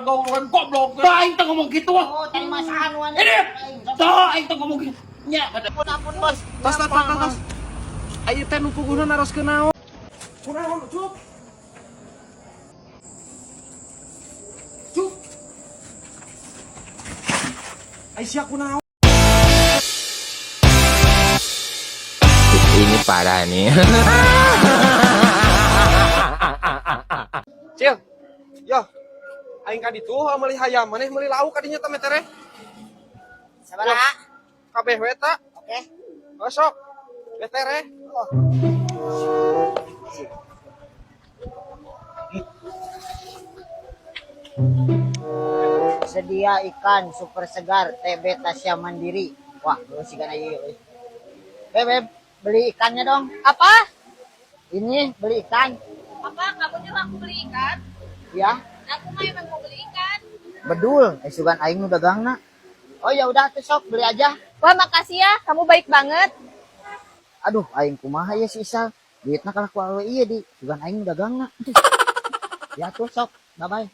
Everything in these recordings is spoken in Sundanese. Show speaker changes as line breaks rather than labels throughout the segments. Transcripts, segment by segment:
Goblok goblok.
Tah aing teh ngomong kitu ah.
Oh, tadi mah saha nu
Ini. Tah aing teh ngomong kitu. Nya.
Ampun, ampun, Bos.
Tas tas tas tas. Ayo teh nu puguhna naroskeun naon? Kunaon, Cup? Cup. Ai sia kunaon?
Ini parah nih.
Cil. Yo. Aing ka ditu meuli hayam, maneh meuli lauk kadinya teh metere.
Sabaraha?
Kabeh we ta.
Oke.
Oh, sok. Betere.
Oh. Sedia ikan super segar TB Tasya Mandiri. Wah, lu sih kana ieu euy. Beb, Beb, beli ikannya dong.
Apa?
Ini beli ikan.
Apa? Kamu nyuruh aku beli ikan?
Ya,
Aku mah emang mau beli ikan.
bedul. Eh sugan aing nu dagangna. Oh ya udah tuh sok beli aja.
Wah, makasih ya. Kamu baik banget.
Aduh, aing kumaha ya si Isal. Duitna kalah ku awewe ieu di. Sugan aing nu dagangna. Ya tuh sok, bye bye.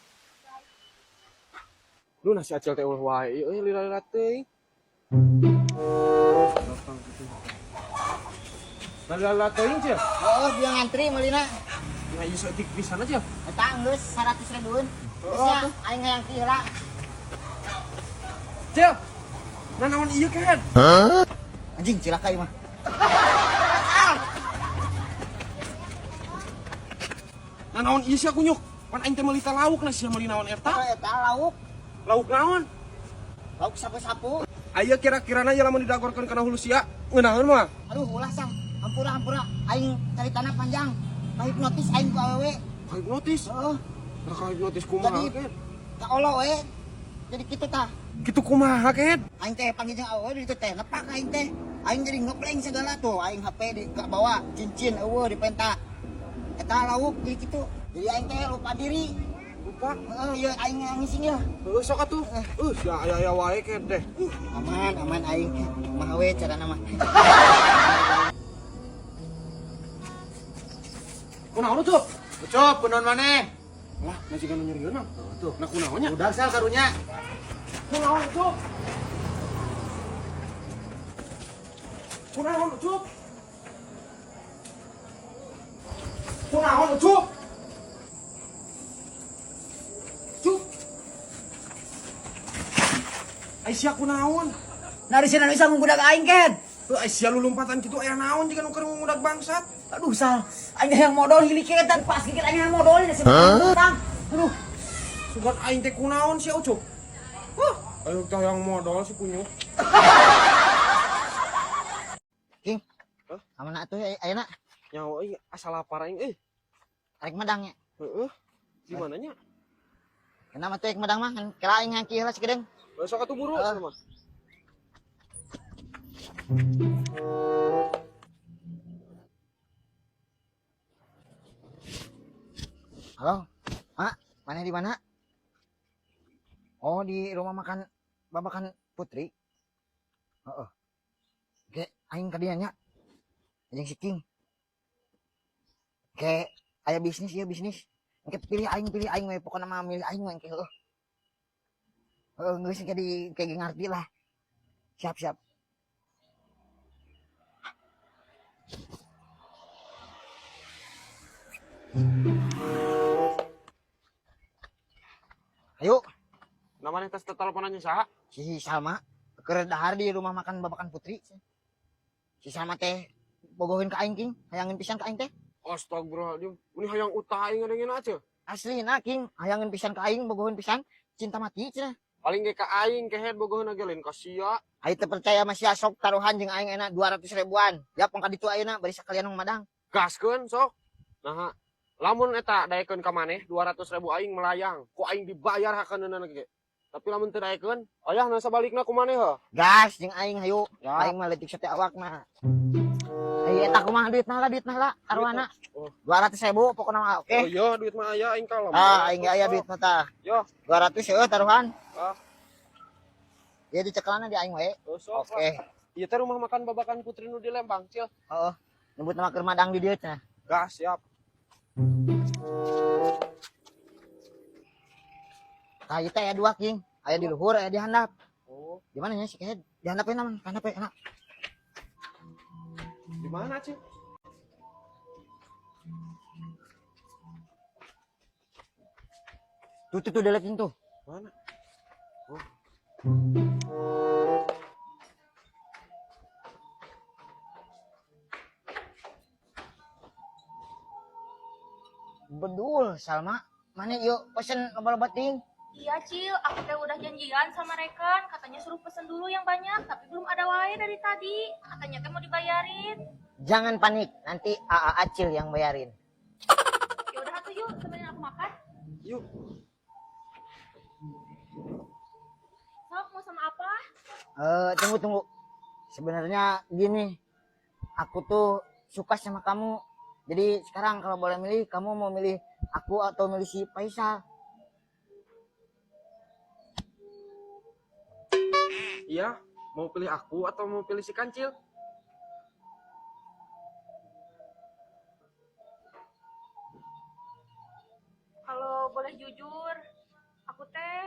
Lu nasi acil teh ulah wae ieu euy lila-lila teuing. Lila-lila teuing, Cil.
Oh, dia ngantri meulina.
Nah, ieu saeutik pisan aja.
Eta geus 100 ribuan. Geus nya aing hayang ti heula.
Cil. Nah, naon ieu kan?
Anjing cilaka ieu mah.
Nah, naon ieu sia kunyuk? Pan aing teh meuli teh lauk nah sia meuli naon eta?
Oh, eta lauk.
Lauk naon?
Lauk sapu-sapu.
Aya kira-kirana ya lamun didagorkeun kana hulu sia, ngeunaheun mah.
Aduh, ulah sang. Hampura, hampura. Aing caritana panjang. Kahipnotis aing ku awewe.
Hipnotis.
Heeh.
Nah, hipnotis kumaha?
Jadi
Ken?
kaolo we. Jadi kitu tah.
Kitu kumaha, Ken?
Aing teh panggil jeung awewe di ditu teh nepak aing teh. Aing jadi ngeblank segala tuh. Aing HP di bawa, cincin eueuh dipenta. Eta lauk jadi kitu. Jadi aing teh lupa diri.
Lupa.
Heeh, ieu aing ngising ya.
Heuh sok atuh. Sia aya-aya wae Ken teh.
Aman, aman aing. Kumaha we carana mah.
Kunaon Ucup?
Ucup, kunaon maneh?
Lah, nasi kan nyerieun mah. Tuh, nah kunaon nya?
Udah sal karunya.
Kunaon Ucup? Kunaon Ucup? Kunaon Ucup? Ucup. Ai sia kunaon?
Nah di sini bisa ngudag aing Ken.
Heuh, ai sia lulumpatan kitu aya naon jiga nu keur ngudag bangsat?
Aduh Sal, aing yang modal hilik dan pas gigit aing yang modal ini utang. Aduh,
Sugan aing teh kunaon sia Ucup? Huh, ayo teh yang modal si kunyuk.
King.
Hah?
Amana atuh ayeuna
Nyawa euy asa lapar aing euy.
arek madang nya.
Heeh. Di mananya?
Kenapa tuh madang mah kan kira aing ngangki heula sakedeung.
Besok atuh buru
Heeh.
sama.
Halo. Mak, mana di mana? Oh, di rumah makan Babakan Putri. Heeh. Oke, aing ka dieu nya. Jeung si King. Oke, aya bisnis ya bisnis. Engke pilih aing we pokona mah milih aing we engke heueuh. Heeh, geus engke di kayak ngarti lah. Siap, siap. Ayo,
Namanya tes teleponannya saha?
Si Salma keur dahar di rumah makan Babakan Putri. Si Salma teh bogohin ka aing King, hayangin pisan ka aing teh.
Astagfirullahaladzim. Ini hayang utah aing ngadengin aja.
Asli na King, hayangin pisan ka aing, bogohin pisan, cinta mati cenah.
Paling ge ka aing kehed bogoheun ge lain ka sia.
Aing teu percaya masih sok taruhan jeung aing enak 200 ribuan. Ya pong ka ditu ayeuna bari sakalian madang.
Gaskeun sok. Nah, lamun eta daekeun ka maneh 200 ribu aing melayang. Ku aing dibayar hakeunana ge. Tapi lamun teu daekeun, ayah na sabalikna ku maneh heuh.
Gas jeung aing hayu.
Ya.
Aing mah leutik sate awakna. Ayo eta kumaha duitna lah taruhanna.
Oh.
200 ribu pokona mah oke.
Oh iya duit mah aya aing kalem.
Ah, aing ge aya duit mah tah.
Yo.
200 heueuh taruhan.
Ah.
Ya dicekelana di aing we.
Oh, sok.
Oke.
Ieu teh rumah makan Babakan Putri nu di Lembang, Cil.
Heeh. Nyebut nama keur madang di dieu cenah.
Gas siap.
Tah ieu teh aya dua, King. Aya di luhur, aya di handap.
Oh,
Di mana nya si Kehed? Di handap we naman, handap we enak.
di mana, Cil?
Tuh tuh tuh delek King tuh.
Mana?
Bedul, Salma. Mana yuk pesen loba-loba ting.
Iya, Cil. Aku teh udah janjian sama rekan. Katanya suruh pesen dulu yang banyak, tapi belum ada wae dari tadi. Katanya teh mau dibayarin.
Jangan panik, nanti AA Acil yang bayarin.
Ya udah atuh yuk, temenin aku makan.
Yuk.
Sok, mau sama apa?
Eh, tunggu tunggu. Sebenarnya gini, aku tuh suka sama kamu. Jadi sekarang kalau boleh milih, kamu mau milih aku atau milih si Faisal?
Iya, mau pilih aku atau mau pilih si Kancil?
Kalau boleh jujur, aku teh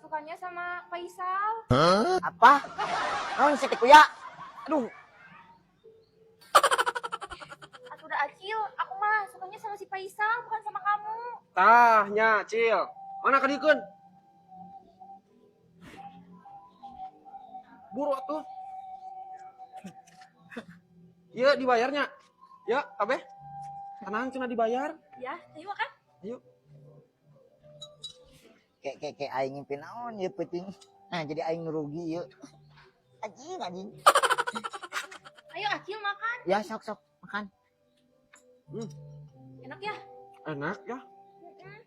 sukanya sama Faisal.
Apa? Naon sih kuya? Aduh,
Atau udah Acil, aku mah sukanya sama si Faisal, bukan sama kamu.
Tah, nya, Cil. Mana kadikeun? Buru atuh. Iya, dibayarnya. Ya, kabeh. Tenang cenah dibayar.
Ya, ayo makan.
Ayo.
kayak kayak kayak aing ngimpi naon ieu peuting. Nah, jadi aing rugi ieu. Anjing, anjing.
Ayo Acil makan.
Ya sok sok makan.
Enak ya?
Enak ya.
Mm-mm.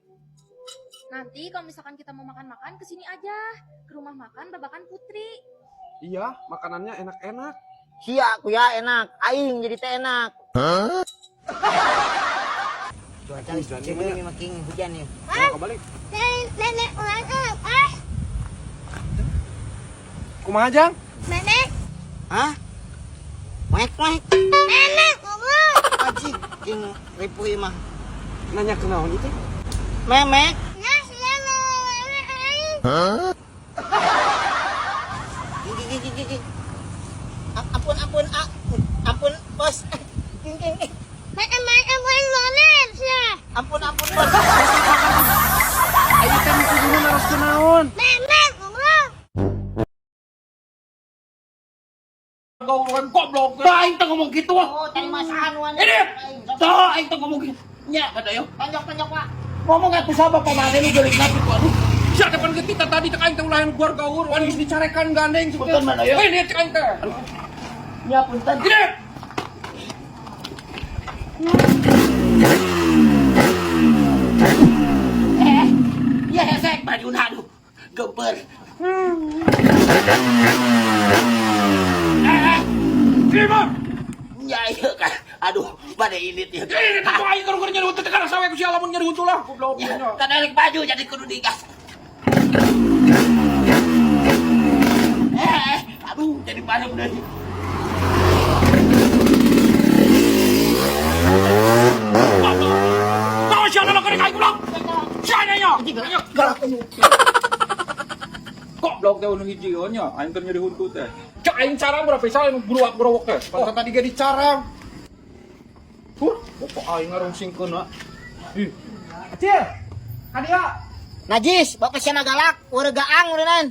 Nanti kalau misalkan kita mau makan-makan kesini aja, ke rumah makan Babakan Putri.
Iya, makanannya enak-enak.
Sia kuya enak, aing jadi teh enak. Cuaca
Hujan
ceudeung
nih,
nih makin hujan nih.
Mau kebalik.
Nenek ulang.
Kumaha, Jang?
Nenek,
Hah? Mek mek.
nenek ngomong.
Anjing, king ripuh ieu mah.
Nanya ke naon itu?
Memek. King king king king king. Ampun ampun ampun bos. King king. Ampun ampun bos.
Ayo teh kudu naros ke naon? Goblok goblok.
Tah aing teh ngomong kitu ah.
Oh, tadi masakan wan.
Ini. Tah aing teh ngomong kitu. Nya kata yo.
Tonjok tonjok Pak.
Ngomong atuh sabab pamane nu geulik kitu aduh.
Sia depan ke kita tadi cek aing teh ulah yang keluar gaur, wani geus dicarekan gandeng.
Punten mana ya?
Eh, ini cek aing teh.
Nya punten.
Gede.
Eh, ya hesek bajuna aduh. Gemper. Eh,
Terima.
nya ieu kan. Aduh, bade ini teh.
Ini teh aing keur nyeri huntu teh kana sawe ku sia lamun nyeri huntu lah goblok.
Ya, kan arek baju jadi kudu digas. Eh, aduh, jadi padam deui.
Tahu sia na keur aing goblok. Sia nya.
Galak.
Goblok teh nu hiji nya, aing keur nyeri huntu teh. Cek aing carang berapa salah nu gruwak-gruwak teh. Pantan tadi ge dicarang. Huh, pokok aing ngarungsingkeun ah. Ih. Acil. Kadia.
Najis, bapak siana galak, urang gaang ureunan.